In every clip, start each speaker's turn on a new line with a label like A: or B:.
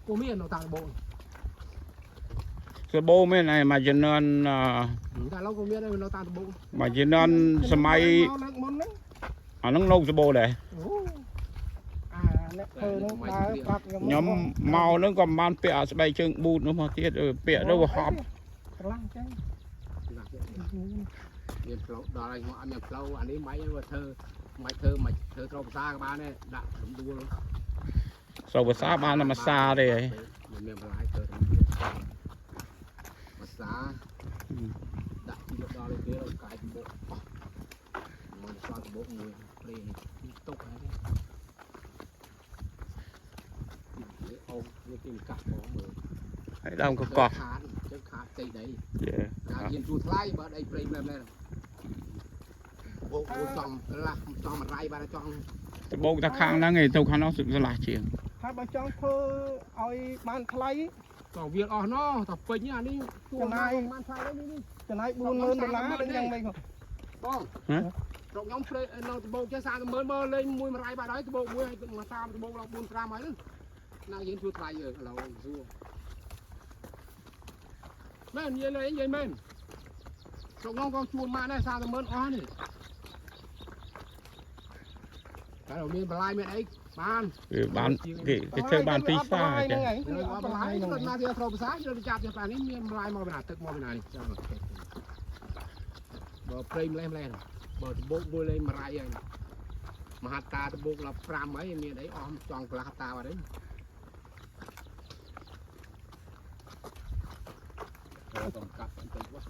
A: គូមាននៅតាមបោ
B: សបោមែនហើយមួយជំនាន់អ
A: តែឥឡូវគូមាននៅតាមដបូ
B: មួយជំនាន់សម័យ
C: មកលើកមុនហ្នឹង
B: អាហ្នឹងនៅសបោដែរ
C: អូអាអ្នកធ្វើហ្នឹងដើរប្រាប់ខ្ញុំ
B: ខ្ញុំមកហ្នឹងក៏មិនបានពាក់អាស្បែកជើងប៊ូតនោះមកទៀតអឺពាក់ទៅវាហប់
C: ស្រឡះចឹង
A: មានផ្លូវដល់ហើយមកអត់មានផ្លូវអានេះមិនមកធ្វើមិនធ្វើមិនធ្វើត្រភាសាក៏បានដែរដាក់រំដួល
B: សូវភាសាបានតែមួយសាទេហី
A: មិនមានបន្លាយធ្វើរំដួលភាសាដាក់ទីដល់គេដល់កាយបោកអស់មកសល់បោកមួយព្រេងទុកហើយនេះអូនេះគេកាត់ផងមើល
B: ហើយដើមកកោះ
A: ខាតចឹងខាតផ្ទៃដី
B: យេ
A: ការយានជួថ្លៃបើដីព្រៃមែនមែនបោកចង់លាស់ចង់មករៃបានចង់
B: ដបោកតែខាងហ្នឹងឯងទៅខាងនោះស្រឡះជាង
C: ថាបើចង់ធ្វើឲ្យបានថ្លៃ
A: តវាអស់ណោះតពេញអានេះជួបានថ្លៃនេះនេះ
C: ចំណាយ40000ដុល្លារដឹងយ៉ាងម៉េចហ៎
A: បងស្រុកខ្ញុំព្រៃនៅដបោកចេះ30ម៉ឺនមើលលេងមួយមករៃបានហើយដបោកមួយមកតាមដបោកឡើង4 5ហើយហ្នឹងណាយើងជួថ្លៃយើងឥឡូវសួរមែននិយាយលេងនិយាយមែនស្រុកខ្ញុំក៏ជួលម៉ាក់ដែរ30ម៉ឺនអស់នេះតែមានបន្លាយមានអីបាន
B: វាបានគេគេធ្វើបានពីរសា ចា
C: ហ្នឹងឯង
A: នៅ
C: អត់
A: បន្លាយ
C: បន្លាយហ្នឹង
A: ទៅណាទៀតត្រូវភាសាយកទៅចាប់ទៀតប៉ានេះមានបន្លាយមកពីណាទឹកមកពីណានេះចាំបើព្រៃម្លេះម្លេះបើដបោកមួយលេងមរៃហើយមហាតាដបោកដល់5ហើយមានអីអស់ចង់កន្លះតាបាត់ហើយតំកាប់បន្តិចវ៉ា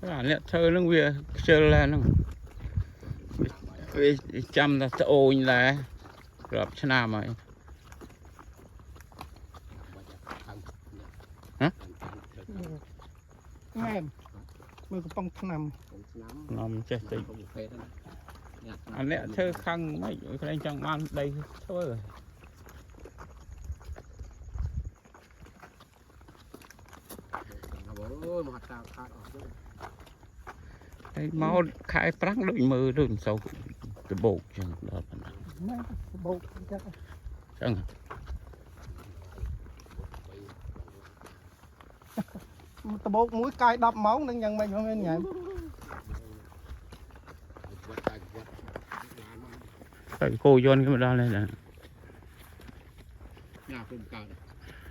B: អាអ្នកធ្វើហ្នឹងវាខ្ជិលដែរហ្នឹងវាចាំតែត្អូញដែររាប់ឆ្នាំហើយ
C: ណែមមើលកំប៉ុងថ្នាំ
A: ឆ្នាំ
B: នំចេះតិច
A: ប្រភេទហ្នឹង
B: អាអ្នកធ្វើខឹងមិនខ្លែងចង់បានដីធ្វើ
A: អូយមហាតាខាតអស់ទៅ
B: ហើយមកខែប្រាំងដូចមើលដូចមិនសូវដបោកចឹងដល់ប៉ុណ្ណា
C: ណែបោកចឹង
B: ចឹង
C: ដបោកមួយកាយ10ម៉ោងនឹងយ៉ាងម៉េចហ៎មែនញ៉ែម
A: វត្តតែវត្តឡានមក
B: ទៅគោយន្តគេមកដល់នេះណា
A: ញ៉ាព្រមកើត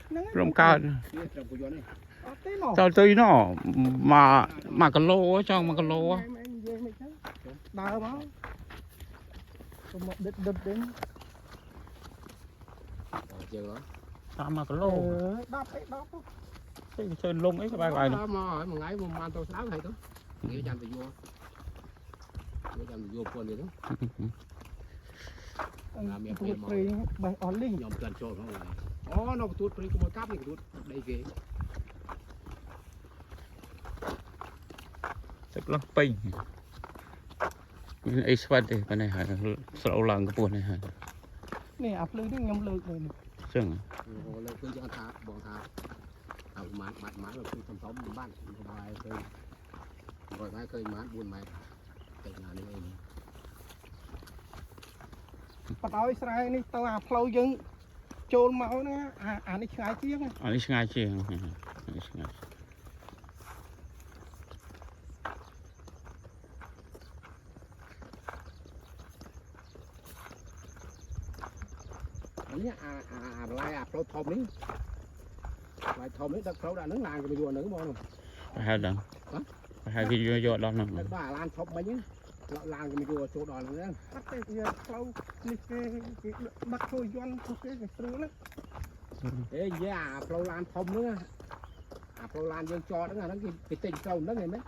C: ហ្នឹង
B: ព្រមកើត
A: នេះត្រឹមគយន្តនេះ
C: អត់ទេណោះ
B: តទៅណមក1គីឡូចង់1គីឡូ
C: ម៉ែនិយាយមិនចឹងដើរមកកុំមកដិតដិតទេ
A: ជើង
B: តាម1គីឡូ
C: អឺ10អី10
B: ទៅធ្វើលងអីក្បែរក្បែរនោះ
A: មកហើយមួយថ្ងៃមកបានទៅស្ដៅហើយទៅងាយចាំទៅយកងាយចាំទៅយកពន្ធទៀត
C: មានពេលព្រេងបេះអស់លីង
A: ខ្ញុំកិនចូលហ្នឹងអូនៅកទួតព្រៃកុំកាប់នេះកទួតដីគេ
B: ទឹកលោះពេញមានអីស្វិតទេប៉ុណ្ណេះហើយស្រូវឡើងកម្ពស់នេះហើយ
C: នេះអាភ្លឺនេះខ្ញុំលើកលើនេះ
B: ចឹង
A: លើឃើញចឹងថាបងថាអើប្រហែលបាត់ម៉ានឃើញធំធំបាត់បាយឃើញ100ម៉ែត្រឃើញម៉ាន4ម៉ែត្រតែណានេះអីនេះ
C: បដ ாய் ស្រែនេះទៅអាផ្លូវយើងចូលមកហ្នឹងអាអានេះឆ្ងាយជាង
B: អានេះឆ្ងាយជាងនេះឆ្ងាយ
A: នេះអាអាអាបន្លែអាផ្លូវធំនេះបន្លែធំនេះដឹកផ្លូវដាក់ហ្នឹងឡានក៏មកយកហ្នឹងបង
B: ប្រហែលដល់ប្រហែលគេយកដល់ហ្នឹង
A: ដឹកដល់អាឡានធំមិញហ្នឹងឡានក៏មកយកចូលដល់ហ្នឹង
C: អត់ទេវាផ្លូវនេះគេគេដឹកធ្វើយន្តធ្វើគេគេស្រួលណា
A: អេនិយាយអាផ្លូវឡានធំហ្នឹងអាផ្លូវឡានយើងចតហ្នឹងអាហ្នឹងគេគេទិញផ្លូវហ្នឹងហ៎មែន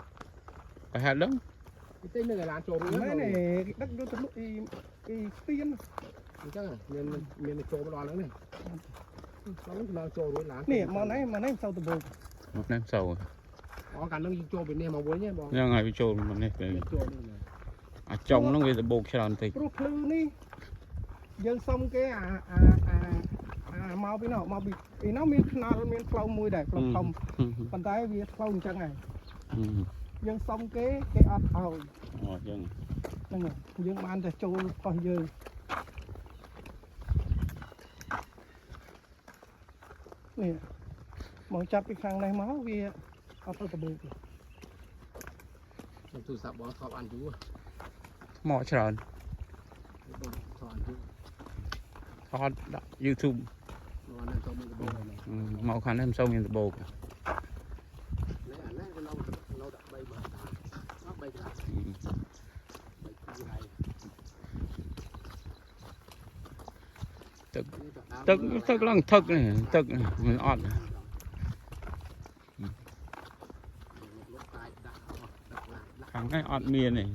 B: ប្រហែលដល់
A: គេទិញនឹងឡានចូលរួច
C: មែនទេគេដឹកយកទៅលក់អីអីស្ពាន
A: អញ្ចឹងមានមានចូលមកដល់ហ្នឹងនេះផ្លូវហ្នឹងចូលរួចឡាន
C: នេះមកនេះមកនេះសូវដបោក
B: មកនេះសូវ
A: អូកាលហ្នឹងយើងចូលពីនេះមកវិញហ៎បង
B: ហ្នឹងហើយវាចូលមកនេះ
A: ចូលនេះ
B: អាចុងហ្នឹងវាដបោកច្រើនតិច
C: ព្រោះភ្លឺនេះយើងសុំគេអាអាអាអាមកពីនោះមកពីពីនោះមានថ្នល់មានផ្លូវមួយដែរផ្លូវធំប៉ុន្តែវាផ្លូវអញ្ចឹងហើយយើងសុំគេគេអត់ឲ្យ
B: អូចឹង
C: ហ្នឹងហើយយើងបានតែចូលប៉ុស្តិ៍យើង នេះមកចាប់ពីខាងនេះមកវាអត់ទៅដបូកទេ
A: ទូរស័ព្ទបងថតបានយូរ
B: ថ្មច្រើន
A: បងថតបានយូរ
B: ថតដាក់ YouTube
A: មកនេះទៅមានដបូកនេះ
B: មកខាងនេះមិនសូវមានដបូក
A: អានេះវានៅនៅដាក់3បាទ3ក្រា3 2ហើយ
B: ទឹកទឹកទឹកឡើងថឹកនេះទឹកមិនអត់
A: លុបកាយដាក់អស់ដាក់ឡាដាក់
B: ខាងនេះអត់មានទេ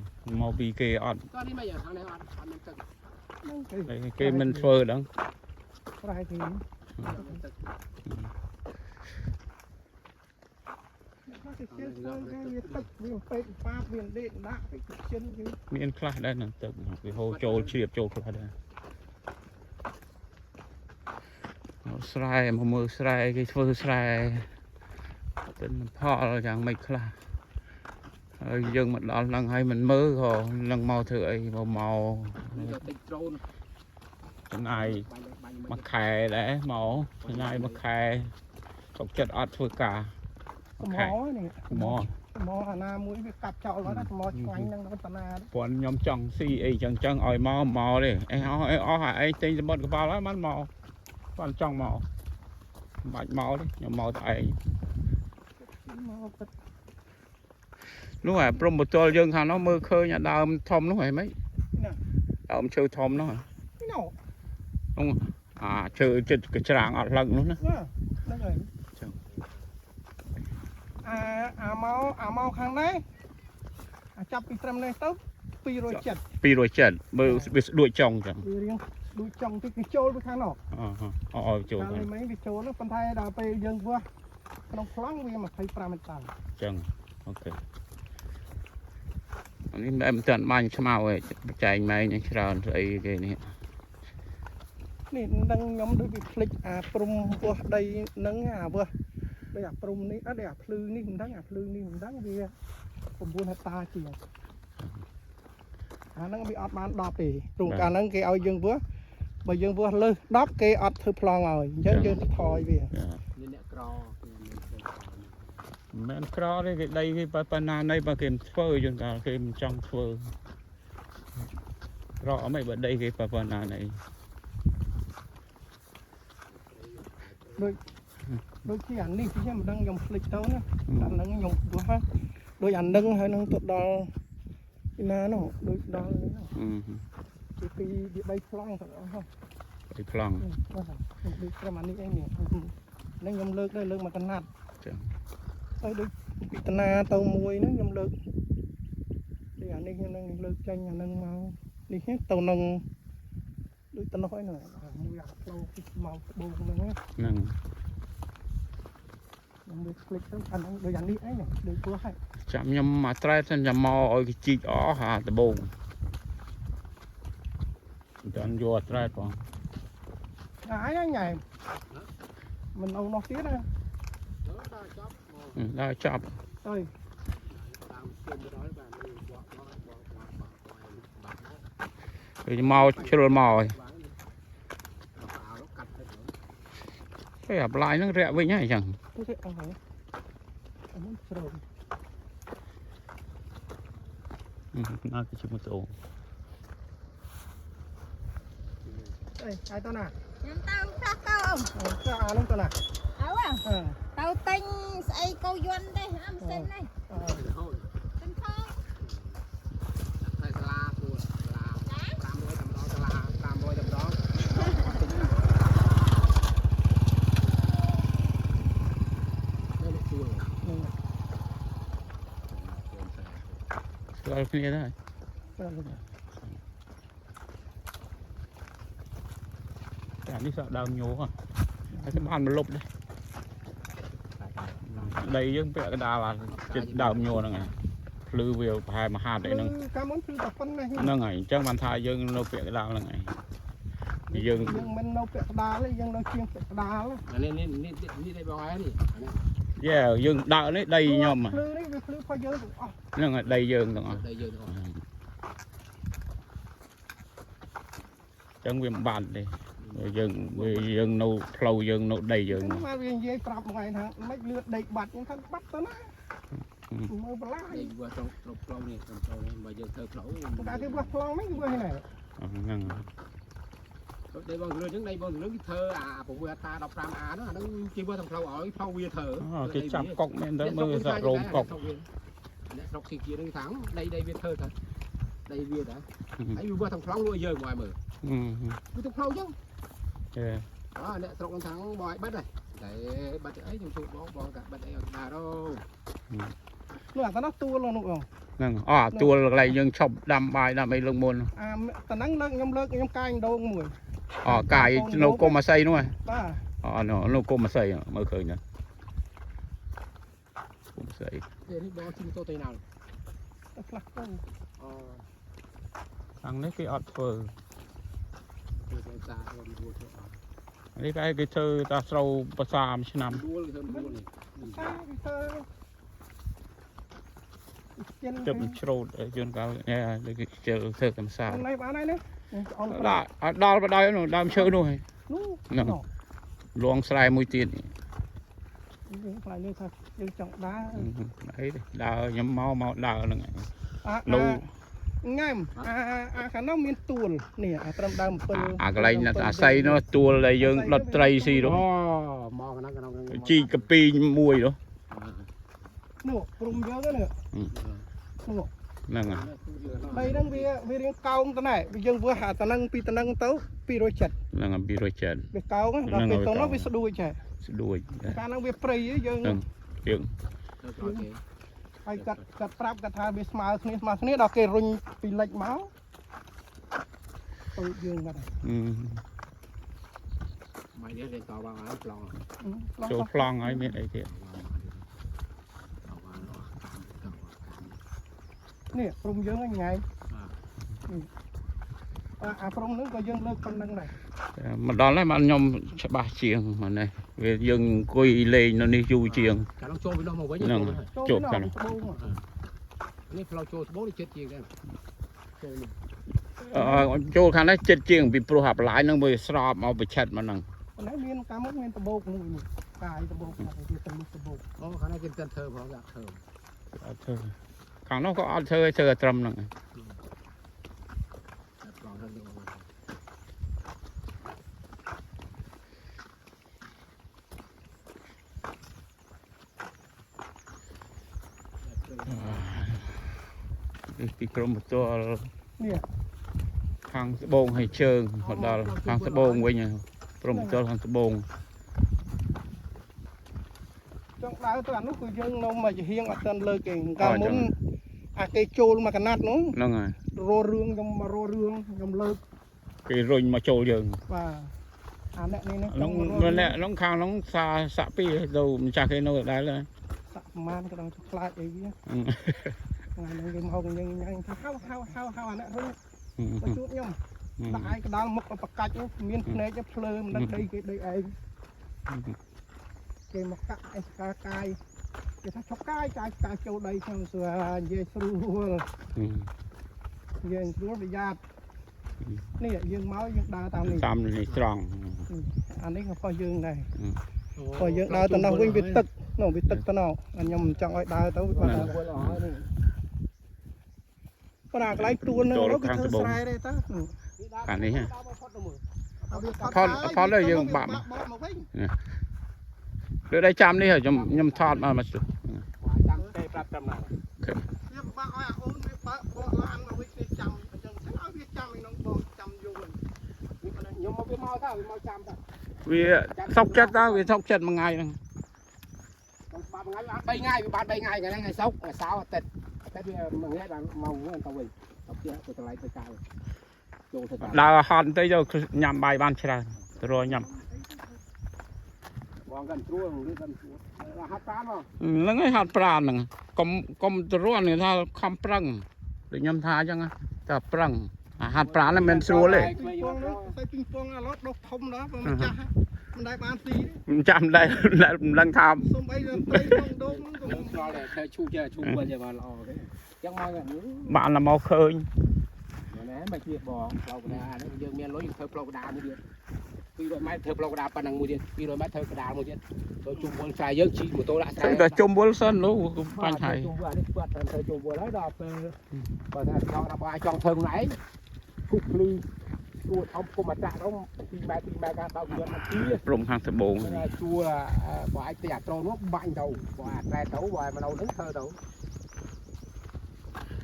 B: មកពីគេអត់
A: តោះនេះមកយ៉ាងខាងនេះអត់អត់មានទឹក
C: ហ្នឹងគេ
B: គេមិនធ្វើដឹង
C: ប្រែគេ
A: អត់មានទឹក
C: អ្នកខ្លះគេជឿធ្វើគេវាទឹកវាពេកប៉ាបវាដេកដាក់ពេកជិនគេ
B: មានខ្លះដែរនឹងទឹកវាហូរចូលជ្រាបចូលខ្លះដែរមកស្រែមកមើលស្រែគេធ្វើស្រែទិន្នផលយ៉ាងម៉េចខ្លះហើយយើងមកដល់ហ្នឹងហើយមិនមើលក៏នឹងមកធ្វើអីមកមក
A: នេះទៅទិញត្រូន
B: ចំណាយ
A: បាញ់បាញ់
B: មួយខែដែរមកចំណាយមួយខែសុកចិត្តអត់ធ្វើការមួយ
C: ថ្ម
B: ខែ
C: នេះ
B: មក
C: ថ្មអាណាមួយវាកាប់ចោលហើយណាថ្មឆ្ងាញ់ហ្នឹងដល់តាណា
B: ព្រោះខ្ញុំចង់ស៊ីអីចឹងចឹងឲ្យមកមកទេអេអស់អេអស់អាឯងទិញសម្បត្តិកប៉ាល់ហើយបានមកបានចង់មកមិនបាច់មកទេខ្ញុំមកតែឯង
C: មកទឹក
B: នោះអាព្រំបទលយើងខាងនោះមើលឃើញអាដើមធំនោះហីម៉េចដើមឈើធំនោះ
C: នេះនោះ
B: អាឈើចិត្តកច្រាងអត់លឹងនោះណា
C: ហ្នឹងហើយអាអាមកអាមកខាងនេះអាចាប់ពីត្រឹមនេះទៅ270
B: 270មើលវាស្ដួចចុងចឹង
C: វារៀងដូចចង់តិចវាចូលទៅខាងនោះ
B: អអចូល
C: ខាងនេះមិញវាចូលនោះប៉ុន្តែដល់ពេលយើងវាស់ក្នុងប្លង់វា25ហិកតា
B: ចឹង OK អានេះមិនទាន់បាញ់ឆ្មៅទេចែងម៉ែងច្រើនស្អីគេនេះ
C: នេះនឹងខ្ញុំដូចវាភ្លេចអាព្រំវាស់ដីនឹងអាវាស់ដូចអាព្រំនេះអត់ដូចអាភ្លឺនេះមិនដឹងអាភ្លឺនេះមិនដឹងវា9ហិកតាជាងអាហ្នឹងវាអត់បាន10ទេព្រោះកាលហ្នឹងគេឲ្យយើងវាស់បើយើងវាស់លើស10គេអត់ធ្វើប្លង់ឲ្យអញ្ចឹងយើងថយវា
A: នេះអ្នកក្រគេមានធ្វើក្រ
B: មិនមែនក្រទេគេដីគេប៉ុណ្ណាណីបើគេមិនធ្វើយន្តកាលគេមិនចង់ធ្វើក្រអត់មិនបើដីគេប៉ុណ្ណាណី
C: ដូចជាអានេះខ្ញុំមិនដឹងខ្ញុំភ្លេចទៅណាអាហ្នឹងខ្ញុំវាស់ដូចអានឹងហើយនឹងទៅដល់ពីណានោះដូចដល់នេះនោះពីពី3ប្លង់ទៅអស់ហ្នឹង
B: ទៅប្លង់
C: ខ្ញុំដូចត្រឹមអានេះឯងនេះហ្នឹងខ្ញុំលើកដែរលើកមកកណាត់
B: ចឹង
C: ហើយដូចពីតាណាទៅមួយហ្នឹងខ្ញុំលើកដូចអានេះហ្នឹងលើកចេញអាហ្នឹងមកនេះទៅនឹងដូចទៅនោះឯនោះមួយអាផ្លូវពីមកត្បូងហ្នឹង
B: ហ្នឹង
C: ខ្ញុំលើកភ្លេចទៅអាហ្នឹងដូចអានេះឯងដូចព្រោះហើយ
B: ចាំខ្ញុំមកត្រែសិនចាំមកឲ្យគេជីកអស់អាដបងមិនយកអាត្រែបង
C: ហើយញ៉ែមិនអូនោះទៀតណា
A: ដល់ចប់មក
B: ដល់ចប់
C: ទៅ
A: តាមជុំដល់បាទនេះបកបកបកបកបកបា
B: គេមកជ្រុលមកហើយ
A: ក់បាក់កាត់ទៅ
B: គេអាប្លាយហ្នឹងរាក់វិញហើយអញ្ចឹង
C: ទៅអស់ហើយអានេះជ្រៅ
B: ណាគឺជាម៉ូតូ
C: អេហើយទៅណា
D: ខ្ញុំទៅខ្លះទៅអ៊ំ
C: ទៅអានោះទៅណា
D: អើ
C: អឺ
D: ទៅទិញស្អីកោយន្តទេអាម៉ាស៊ីននេះ
C: អឺ
A: រហូត
D: ទិញផង
A: តែសាលាគួរសាលា500តម្ដងសាលា500តម្ដងនេះជួល
C: ហ្នឹង
B: ស្គាល់គ្នាដែរ
C: ទៅ
B: តែអានេះសក់ដើមញោហើយបានមកលុបដែរដីយើងពាក់កណ្ដាលអាចិត្តដើមញោហ្នឹងឯងភ្លឺវាប្រហែលមហាតអីហ្នឹង
C: កាលមុនភ្លឺតែប៉ុណ្ណេះ
B: ហ្នឹងហើយអញ្ចឹងបានថាយើងនៅពាក់កណ្ដាលហ្នឹងឯងយើង
C: យើងមិននៅពាក់កណ្ដាលទេយើងនៅជាងពាក់កណ្ដាល
A: អានេះនេះនេះនេះដីបងឯងនេះអានេះ
B: យេយើងដើរនេះដីខ្ញុំ
C: ភ្លឺនេះវាភ្លឺផុសយើងទាំងអស់
B: ហ្នឹងហើយដីយើងទាំងអស់
A: ដីយើងទាំងអស់
B: អញ្ចឹងវាមិនបានទេ
A: ម
B: យើងយើងនៅផ្លូវយើងនៅដីយើង
C: ហ្នឹងមកវានិយាយប្រាប់មួយថ្ងៃថាមិនលឿនដេកបាត់ខ្ញុំថាបាត់ទៅណាមើលបន្លាយ
A: នេះវាត្រង់ត្រង់ផ្លូវនេះត្រង់ផ្លូវនេះបើយើងធ្វើផ្លូវ
C: តែគេវាស់ប្លង់ហ្នឹងគេវាស់ហ្នឹង
B: ហ្នឹង
A: ដីបងលឿនហ្នឹងដីបងលឿនគេធ្វើអា6អតា 15A ហ្នឹងអាហ្នឹងគេវាស់ទាំងផ្លូវឲ្យផ្លូវវាធ្វើ
B: គេចាប់កុកមែនតើមើលសាក់រោមកុក
A: អ្នកស្រុកស៊ីជាហ្នឹងថាដីដីវាធ្វើទៅដីវាតាហើយវាវាស់ទាំងប្លង់លក់យើងមកឲ្យមើលវាទាំងផ្លូវចឹង
B: ចា
A: អើអ្នកស្រុកហ្នឹងថាបងឲ្យបិទហើយតែបិទអីខ្ញុំជួយបងបងកាបិទអីឲ្យដើរ
C: នោះអាតានោះទួលនោះបង
B: ហ្នឹងអអាទួលកន្លែងយើងឈប់ដាំបាយដាំអីលើកមុន
C: អាតាហ្នឹងលើកខ្ញុំលើកខ្ញុំកាយដងមួយ
B: អកាយនៅគុំអាស័យនោះ
C: បាទ
B: អនៅគុំអាស័យមើលឃើញណាគុំអាស័យ
A: ទេនេះបងជិះម៉ូតូទៅណា
C: ទៅផ្លាស់ទៅ
A: អូ
B: ខាងនេះគេអត់ធ្វើ
A: ធ្វើទៅតារំដួលធ្វើអត់
B: នេះគេគេធ្វើតាស្រូវភាសាមួយឆ្នាំ
A: ដួលគេធ្វើដួលនេះ
C: សាគេធ្វើចិន
B: ទៅច្រូតយន្តកាលនេះគេជិលធ្វើកំសា
C: ខាងនេះបានហើយណាអូន
B: ដល់ដល់បដ ாய் នោះដើមឈើនោះ
C: នោះ
B: លងស្រែមួយទៀត
C: យើងខ្លាចលើថាយើងចង់ដើរ
B: អីដើរខ្ញុំមកមកដើរហ្នឹង
C: អា
B: នៅ
C: ញ៉ែមអាអាខាងនោះមានទួលនេះអាត្រឹមដើម7
B: អាកន្លែងអាស័យនោះទួលដែលយើងដុតត្រីស៊ីនោះ
A: អូមកហ្នឹងក្នុង
B: ជីកពីមួយនោះ
C: នោះព្រំយើងហ្នឹងនោះ
B: ហ្នឹង
C: ដីហ្នឹងវាវារៀងកោងទៅណែយើងវាស់អាតំណឹងពីតំណឹងទៅ270
B: ហ្នឹង270
C: វាកោងដល់ពេលទៅនោះវាស្ដួចហ่ะ
B: ស្ដួច
C: កាលហ្នឹងវាព្រៃយើង
B: ហ្នឹងយើង
A: ទៅក្រោយគេ
C: ហើយគាត់គាត់ប្រាប់គាត់ថាវាស្មើគ្នាស្មើគ្នាដល់គេរុញពីលិចមកទៅយើងបាត់
A: ម៉ៃនេះគេតបបានប្លង់
B: ចូលប្លង់ហើយមានអីទៀត
C: នេះព្រំយើងហ្នឹងញ៉ៃអាព្រំហ្នឹងក៏យើងលើកប៉ុណ្្នឹងដែរ
B: មកដល់ហើយបានខ្ញុំច្បាស់ជាងមកនេះវាយើងអង្គុយលេងនៅនេះយូរជាង
A: កាលនោះចូលពីនោះមកវិញ
B: ហ្នឹង
C: ចូលពីនោះត្បូង
A: នេះផ្លូវចូលត្បូងនេះចិត្តជាងដែរចូលនេះ
B: ចូលខាងនេះចិត្តជាងពីព្រោះអាបន្លាយហ្នឹងវាស្របមកប្រឆិតមកហ្នឹង
C: ប៉ុន្តែមានកាលមុនមានត្បូងមួយនេះកាយត្បូងវាទៅលុះត្បូង
A: អូខាងនេះគេមិនធ្វើផងគេអត់ធ្វើ
B: អត់ធ្វើខាងនោះក៏អត់ធ្វើឲ្យធ្វើត្រឹមហ្នឹង
A: តែប្លង់ហ្នឹងមក
B: នេះពីក្រុមបន្ទាល់
C: នេះ
B: ខាងត្បូងហើយជើងមកដល់ខាងត្បូងវិញព្រមបន្ទាល់ខាងត្បូង
C: ចង់ដើរទៅអានោះគឺយើងនៅមកជាហៀងអត់ទាន់លើកគេកាលមុនអាគេចូលមកកណាត់នោះ
B: ហ្នឹងហើយ
C: រោរឿងខ្ញុំមករោរឿងខ្ញុំលើក
B: គេរុញមកចូលយើង
C: បាទអាអ្នកនេះនេះ
B: ហ្នឹងអ្នកហ្នឹងខាងហ្នឹងសាសាក់ពីទៅម្ចាស់គេនៅដដែលហើយ
C: សាក់ប្រមាណក៏ដល់ខ្លាចអីវាថ្ងៃហ្នឹងគេមកយើងញ៉ាំថាហៅហៅហៅហៅអាអ្នករុញមកជួបខ្ញុំដាក់ឯងកដាលមុខបកាច់នោះមានភ្នែកភ្លើមិនដឹងដីគេដីឯងគេមកកាក់អេសកាកាយគេថាឈប់កាយកាយកាយចូលដីខ្ញុំសួរនិយាយស្រួលនិយាយស្រួលប្រយ័ត្ននេះយើងមកយើងដើរតាមនេះ
B: តាមនេះត្រង់
C: អានេះក៏ផុសយើងដែរ ព្រោះយើងដើរទៅនោះវិញវាទឹកនោះវាទឹកទៅនោះខ្ញុំមិនចង់ឲ្យដើរទៅវាបាត់
A: វល់អស់នេះ
C: ប៉ុន្តែកន្លែងទួលហ្នឹងនោះគឺធ្វើស្រែទេតា
B: ខាងនេះហ៎
C: ផុត
B: ផុតហើយយើងបាក់
C: បកមកវិញ
B: លើដៃចាំនេះខ្ញុំខ្ញុំថតមកមក
A: ចាំគេប្រាប់តាមណា
C: វាបាក់ឲ្យអាអូនវាបើកបកឡានមកវិញគេចាំអញ្ចឹងឲ្យវាចាំឯក្នុងបកចាំយូរ
A: ខ្ញុំមកវាមកតើវាមកចាំតើ
B: វាសុកចិត្តតើវាសុកចិត្តមួយថ្ងៃហ្នឹង
A: ខ្ញុំបាក់មួយថ្ងៃបាន3ថ្ងៃវាបាន3ថ្ងៃថ្ងៃហ្នឹងថ្ងៃសុក្រថ្ងៃសៅរ៍អាទិត្យអាទិត្យវាមួយថ្ងៃបានមកវិញទៅវិញទៅផ្ទះទៅកន្លែងទៅកៅចូលទៅ
B: ដើរហត់បន្តិចទៅញ៉ាំបាយបានច្រើនទៅរកញ៉ាំ
A: បងកាន់ត្រួលឬកាន់ត្រួលហាត់ប្រានមក
B: ហ្នឹងហើយហាត់ប្រានហ្នឹងកុំកុំទៅរស់នេះថាខំប្រឹងដូចខ្ញុំថាអញ្ចឹងតែប្រឹងអាហាត់ប្រានហ្នឹងមិនស្រួលទេ
C: ពីងពងនោះតែពីងពងអាឡតដុសធំដល់បើម្ចាស់មិនដែលបានស៊ី
B: មិនចាំដែរមិនដឹងថា
C: សំបីត្រីក្នុងដងហ្នឹងក៏
A: ខ្ញុំឆ្លល់តែធ្វើឈូចេះឈូវិញតែបានល្អទេអញ្ចឹងមក
B: បានតែមកឃើញ
A: ណែមិនជាបងផ្លូវកដានេះយើងមានលុយយើងធ្វើផ្លូវកដាមួយទៀត 200ម៉ែត្រធ្វើប្លុកកដាប៉ុណ្ណឹងមួយទៀត200ម៉ែត្រធ្វើកដាលមួយទៀតទៅជុំវល់ស្រែយើងជីម៉ូតូដាក់ស្រែ
B: ធ្វើតែជុំវល់សិនលោកបញ្ហា
A: ជុំវល់នេះគាត់ត្រូវធ្វើជុំវល់ហើយដល់ពេលបើថាចង់ដល់បើចង់ធ្វើខ្លួនឯងគូភ្លឺជួធំគុំអត្រានោះ2ម៉ែត្រ2ម៉ែត្រការបើកយន្តមកទី
B: ព្រំខាងត្បូង
A: ជួបើអាចទិញអាត្រូនមកបាញ់ទៅបើអាត្រែទៅបើមកនៅនឹងធ្វើទៅ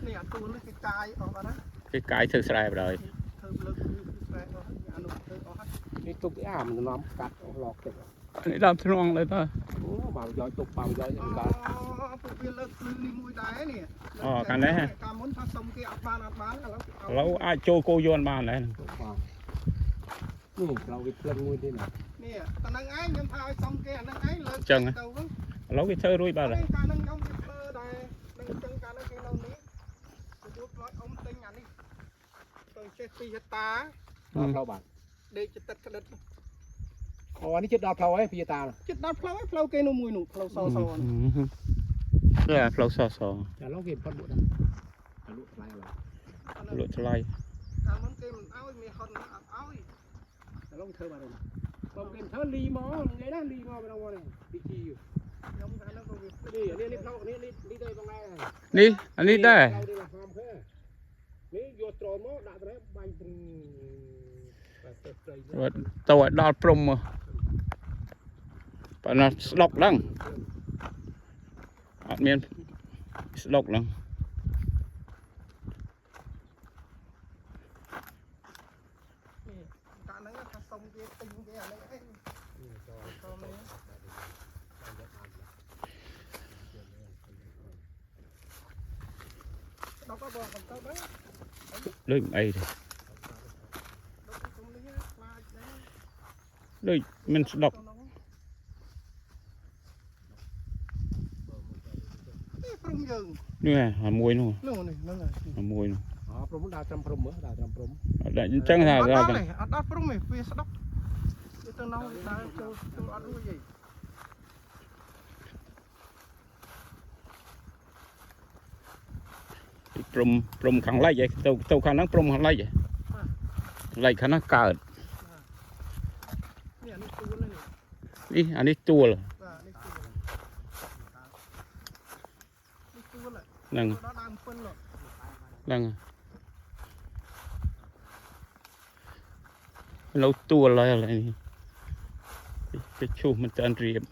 C: នេះអាទួលនេះគេកាយអស់បាត់ណា
B: គេកាយធ្វើស្រែបណ្ដោយ
C: ធ្វើលើកគឺស្រែអស់ហើយអានោះធ្វើអស់ហើយ
A: នេះទុកទីអាមិននាំកាត់អស់ឡកទឹក
B: នេះដើមធ្នងเลยតើ
A: អូបើយកទុកបើយក
C: អូ
A: ខ្ញុំកើត
C: ពួកវាលើកភ្លឺនេះមួយដែរនេះ
B: អូខាងនេះហ៎
C: កាលមុនថាសុំគេអត់បានអត់បានឥឡូវគេ
B: ឥឡូវអាចចូលគោយន្តបានដែរ
A: ទុកបាទនេះក្រៅវាភ្លឹងមួយទៀតណា
C: នេះតែនឹងឯងខ្ញុំថាឲ្យសុំគេអានឹងឯងលើក
B: ចឹង
C: ទៅវិញ
B: ឥឡូវគេធ្វើរួចបាត់ហើយ
C: កាលនឹងខ្ញុំគេធ្វើដែរនឹងចឹងកាលនឹងគេនៅនេះទទួលផ្លោចអ៊ំទិញអានេះទៅចេះ2ហិកតា
A: ដល់ផ្លូវបាទ
C: ដេកចិត្តក្តិត
A: អូនេះជិតដល់ផ្លូវហើយពីតា
C: ចិត្តដល់ផ្លូវហើយផ្លូវគេនោះមួយនោះផ្លូវសសនោះ
B: នេះផ្លូវសស
A: តែឡូវគេផុតលក់ដែរលក់ថ្លៃឡើយ
B: លក់ថ្លៃ
C: កាលមុនគេមិនអោយមានហុនអត់អោយ
A: តែឡូវធ្វើបាទបងគេធ្វើលីមកនិយាយណាលីមកបងនេះពីជី
C: ខ្ញុំកាលនោះក៏វាភ្លេច
A: នេះនេះផ្លូវនេះនេះនេះទៅបងដែរ
B: នេះអានេះដែរ
A: នេះយកត្រូនមកដាក់ទៅបាញ់បាទទៅព្រៃ
B: ទៅឲ្យដល់ព្រំមកប៉ុន្តែស្ដុកហ្នឹងអត់មានស្ដុកហ្នឹង
C: កាលហ្នឹងថាសុំគេទិញគេអានេះឯងចូលនេះដល់ក៏បងកំទៅដែរ
B: ដូចមិនអីទេ
C: ដល់គុំនេះខ្លាចដែរ
B: ដូចមិនស្ដុក
C: នេះព្រំយើង
B: នេះអាមួយនោះ
C: នោះនេះហ្នឹងហើយ
B: អាមួយនោះ
A: អព្រំដើរត្រឹមព្រំមើលដើរត្រឹមព្រំ
B: អត់ដាក់អញ្ចឹងថា
C: អត់
B: ដល់
C: ដល់ទេអត់ដល់ព្រំទេវាស្ដុកវាទៅនោះដើរចូលចូលអត់រួចទេ
B: ព្រំព្រំខាងលិចឯងទៅទៅខាងហ្នឹងព្រំខាងលិចឯងលិចខាងហ្នឹងកើត
C: នេះអានេះទួលនេះ
B: នេះអានេះទួល
C: បាទនេះទួលនេះទួល
B: ហ្នឹង
C: ដល់ដើមពិននោះ
B: ហ្នឹងនៅទួលហើយឥឡូវនេះទៅឈូសមិនទាន់រៀប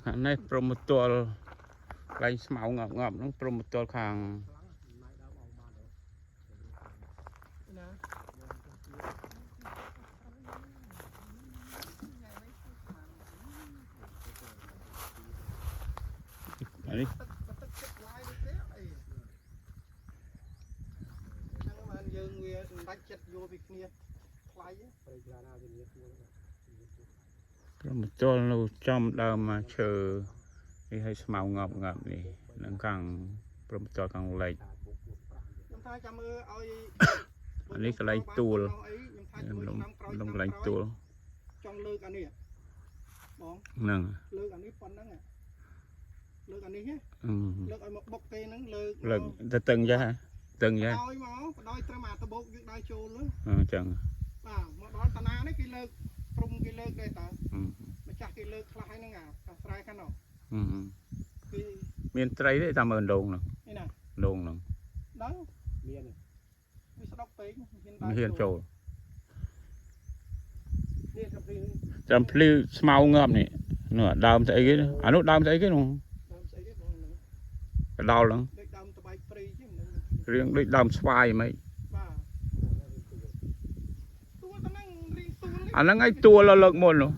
B: ខាងនេះព្រំទល់កន្លែងស្មៅងាប់ងាប់ហ្នឹងព្រំទល់ខាង
C: ណា
B: អានេះ
C: ទឹកទឹកចិត្តឡាយនេះទេអីចឹងបានយើងវាមិនដាច់ចិត្តយល់ពីគ្នាថ្លៃ
A: ព្រៃច្រើនណាស់វានេះគួរ
B: ព្រំទល់នៅចំដើមឈើនេះឲ្យស្មៅងាប់ងាប់នេះនឹងខាងព្រំទល់ខាងលិច
C: ខ្ញុំថាចាំមើលឲ្យ
B: អានេះកន្លែងទួល
C: ខ្ញុំថាជួយ
B: លំ
C: ឆ្នាំក្រោយ
B: លំកន្លែងទួល
C: ចង់លើកអានេះបង
B: ហ្នឹង
C: លើកអានេះប៉ុណ្ណឹងលើកអានេះ
B: អឺ
C: លើកឲ្យមកបុកទេហ្នឹងលើក
B: លើកទៅតឹងចាស់ហ៎តឹងចាស់
C: ឲ្យមកបដោយត្រឹមអាដបោកយើងដើរចូលហ្នឹង
B: អញ្ចឹង
C: បាទមកដល់តាណានេះគេលើកព្រំគេលើកដែរតើ
B: អឺ
C: ម្ចាស់គេលើកខ្លះហើយហ្នឹងអាកាស្រែខាងនោះ
B: អឺ
C: គឺ
B: មានត្រីទេតាមមើលដងហ្នឹង
C: នេះណា
B: ដងហ្នឹង
C: ដឹង
A: មាន
C: វាស្ដុកពេក
B: មិនហ៊ានចូល
A: នេះត្រឹមព្រៃ
B: ចាំភ្លឺស្មៅងាប់នេះនោះអាដើមស្អីគេអានោះដើមស្អីគេនោះ
C: ដើមស្អីទេបងហ្នឹង
B: កដោលហ្នឹង
C: ដូចដើមតបែកព្រៃជាងហ្នឹង
B: រៀងដូចដើមស្វាយហ្មង
C: បាទទួលទៅហ្នឹងរៀងទួល
B: អាហ្នឹងឯងទួលលើកមុននោះ